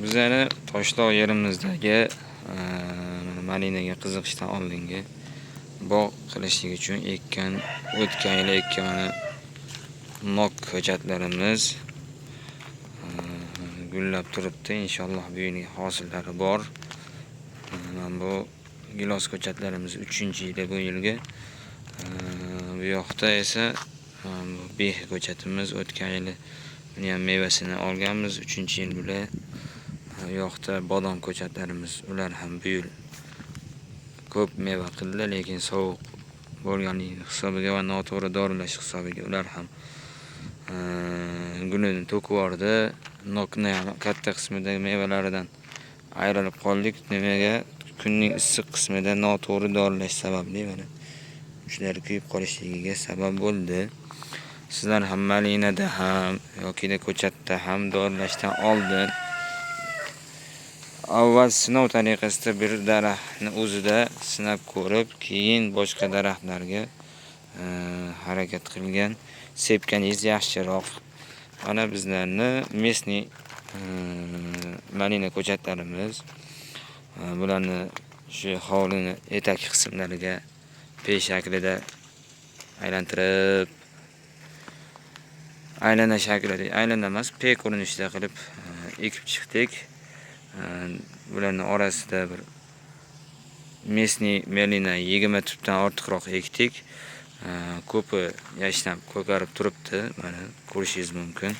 Bizani Toshloq yerimizdagi malinaga qiziqishdan oldingi bog' qilishlik uchun ekkan, o'tgan yili ekkan mana nok ko'chatlarimiz gullab turibdi. Inshaalloh bu yilgi hosillari bor. Mana bu gilos ko'chatlarimiz 3-yili bu yilgi. Bu yoqda esa bu behi ko'chatimiz o'tgan yili buni ham mevasini olganmiz. 3-yil bular. Bu yoqda bodom ko'chatlarimiz, ular ham bu yil ko'p meva qildi, lekin sovuq bo'lganligi hisobiga va noto'g'ri dorilash hisobiga ular ham gulini to'kib yubordi. Nokni ham katta qismidagi mevalaridan ayrilib qoldik. Nimaga? Kunning issiq qismida noto'g'ri dorilash sababli mana shular kuyib qolishligiga sabab bo'ldi. Sizlar ham malinada ham yoki ko'chatda ham dorilashdan oldin avval sinov tariqasida bir daraxtni o'zida sinab ko'rib, keyin boshqa daraxtlarga harakat qilgan sepganingiz yaxshiroq. Mana bizlarni местный malina ko'chatlarimiz, bularni shu hovlini etak qismlariga P shaklida aylantirib, aylana shaklida, aylana emas, P ko'rinishida qilib ekib chiqdik. Bularni orasida bir местный malina 20 tupdan ortiqroq ekdik. Ko'pi yashnab ko'karib turibdi, mana ko'rishingiz mumkin.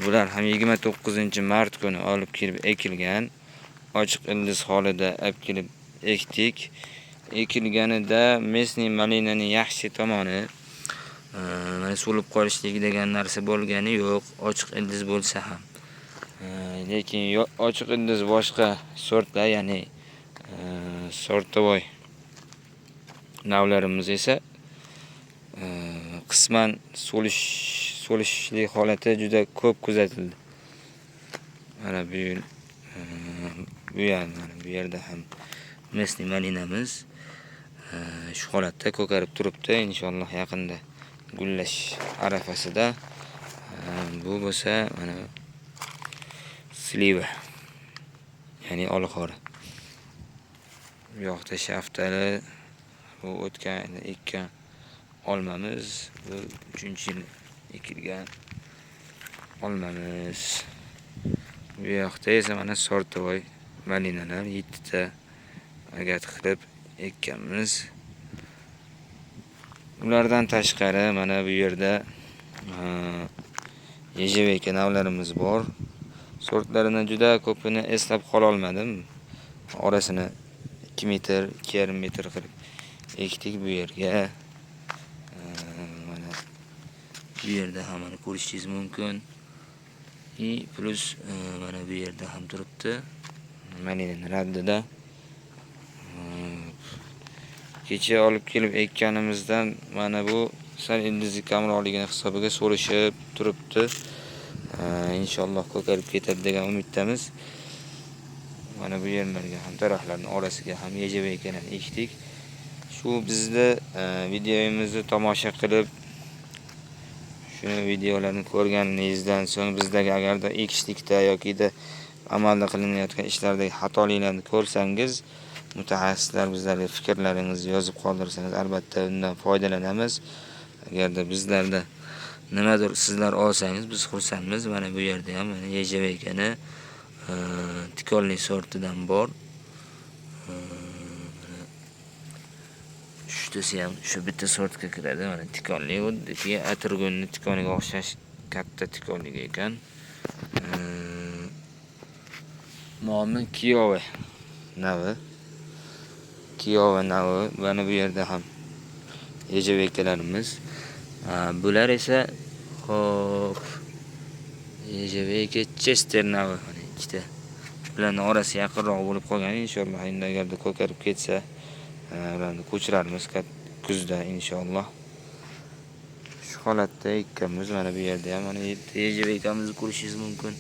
Bular ham 29-mart kuni olib kelib ekilgan. Ochiq ildiz holida olib kelib ekdik. Ekilganida местный malinaning yaxshi tomoni, mana so'lib qolishligi degan narsa bo'lgani yo'q, ochiq ildiz bo'lsa ham. Lekin ochiq ildiz boshqa sortlar, ya'ni сортовой navlarimiz esa qisman so'lishlik holati juda ko'p kuzatildi. Mana bu yil bu ham, mana bu yerda ham местный malinamiz shu holatda ko'karib turibdi. Inshaalloh yaqinda gullash arafasida. Bu bo'lsa mana слива, ya'ni olxo'ri. Bu yoqda shaftali, bu o'tgan yil ekkan olmamiz, bu 3-yil ekilgan olmamiz. Bu yoqda esa mana сортовой malinalar 7 ta agat qilib ekkanmiz. Ulardan tashqari mana bu yerda ежевика navlarimiz bor. Sortlarini juda ko'pini eslab qololmadim. Orasini 2 metr, 2,5 metr qilib ekdik bu yerga. Mana bu yerda ham mana ko'rishingiz mumkin. И плюс mana bu yerda ham turibdi. Malina raddida. Kecha olib kelib ekkanimizdan mana bu sal ildizi kamroqligini hisobiga so'lishib turibdi. Inshaalloh ko'karib ketadi degan umiddamiz. Mana bu yerlarga ham, daraxtlarning orasiga ham ежевика larni ekdik. Shu bizni videomizni tomosha qilib, shuni videolarni ko'rganingizdan so'ng bizdagi agarda ekishlikda yokida amalda qilinayotgan ishlardagi xatoliklarni ko'rsangiz, mutaxassislar bizlarga fikrlaringizni yozib qoldirsangiz, albatta undan foydalanamiz. Agarda bizlarda nimadir sizlar olsangiz, biz xursandmiz. Mana bu yerda ham mana ежевика ni tikonli sortidan bor. Uchtasi ham shu bitta sortga kiradi. Mana tikonli, xuddiki atirgulni tikoniga o'xshash katta tikonligi ekan. Nomi Kiyova navi. Kiyova navi. Mana bu yerda ham ежевика larimiz. Bular esa hop ежевика Chester navi, mana ikkita. Bularning orasi yaqinroq bo'lib qolgan. Inshaalloh endi agarda ko'karib ketsa, ularni ko'chirarmiz kuzda inshaalloh. Shu holatda ekkanmiz. Mana bu yerda ham mana ежевика mizni ko'rishingiz mumkin.